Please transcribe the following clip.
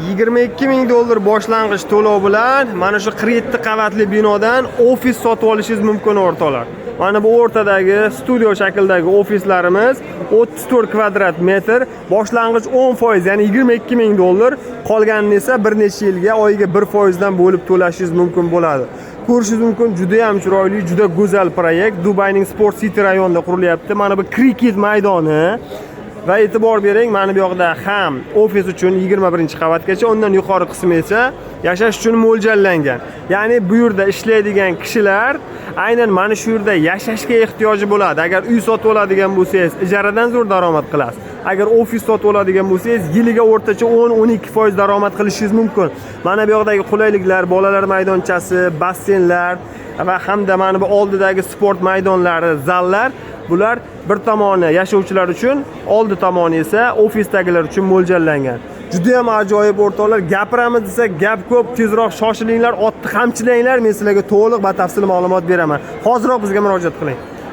22 ming dollar boshlang'ich to'lov bilan mana shu 47 qavatli binodan ofis sotib olishingiz mumkin, o'rtoqlar. Mana bu o'rtadagi studio shaklidagi ofislarimiz 34 kvadrat metr, boshlang'ich 10%, ya'ni 22 ming dollar, qolganini esa bir necha yilga oyiga 1% dan bo'lib to'lashingiz mumkin bo'ladi. Ko'rishingiz mumkin, juda ham chiroyli, juda go'zal proyekt. Dubayning Sport City rayonida qurilyapti. Mana bu kriket maydoni va e'tibor bering, mana bu yoqda ham ofis uchun 21 qavatgacha, undan yuqori qismi esa yashash uchun mo'ljallangan. Ya'ni bu yerda ishlaydigan kishilar aynan mana shu yerda yashashga ehtiyoji bo'ladi. Agar uy sotib oladigan bo'lsangiz, ijaradan zo'r daromad qilasiz. Agar ofis sotib oladigan bo'lsangiz, yiliga o'rtacha 10-12% daromad qilishingiz mumkin. Mana bu yoqdagi qulayliklar, bolalar maydonchasi, basseynlar va hamda mana bu oldidagi sport maydonlari, zallar, bular bir tomoni yashovchilar uchun, oldi tomoni esa ofisdagilar uchun mo'ljallangan. Juda ham ajoyib, o'rtoqlar. Gapiramiz desak, gap ko'p. Tezroq shoshilinglar, otni qamchilanglar, men sizlarga to'liq batafsil ma'lumot beraman. Hoziroq bizga murojaat qiling.